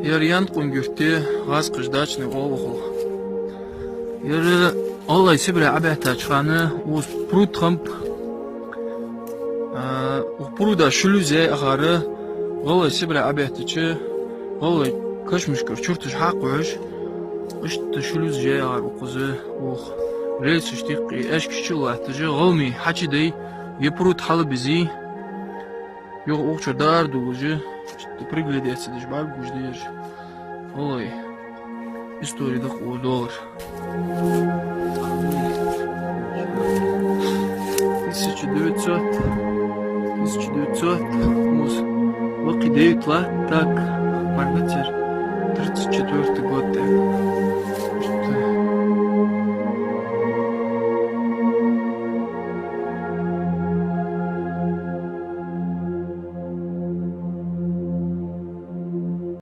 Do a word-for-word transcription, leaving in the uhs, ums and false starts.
Ер Янкъун-Юрта гӀазкхаша дачный оалаш хул. Ер гӀалгӀай Сибре Ӏобеттача хана укхаза пруд хиннаб. А, укх пруда шлюз яь яхар, гӀалгӀай Сибре Ӏобеттача, гӀалгӀай кашамашкара чурташ хьакхухьаш, иштта шлюз яь яхар укхаза, укх рельсаш тӀехьа, аьшкаш чу а латташ, гӀалгӀай хьачудайя, ер пруд хьалбизийя. Юха укх чура дӀаара дуллаш, иштта приглядеться деш бӀаргагуш да ераш. Ой, истори да-кх укхаза доагӀар. Тысяча девятьсот, тысяча девятьсот, укхаза лакхе девять латт, так, мардацер, тридцать четвёртый год, так. Иштта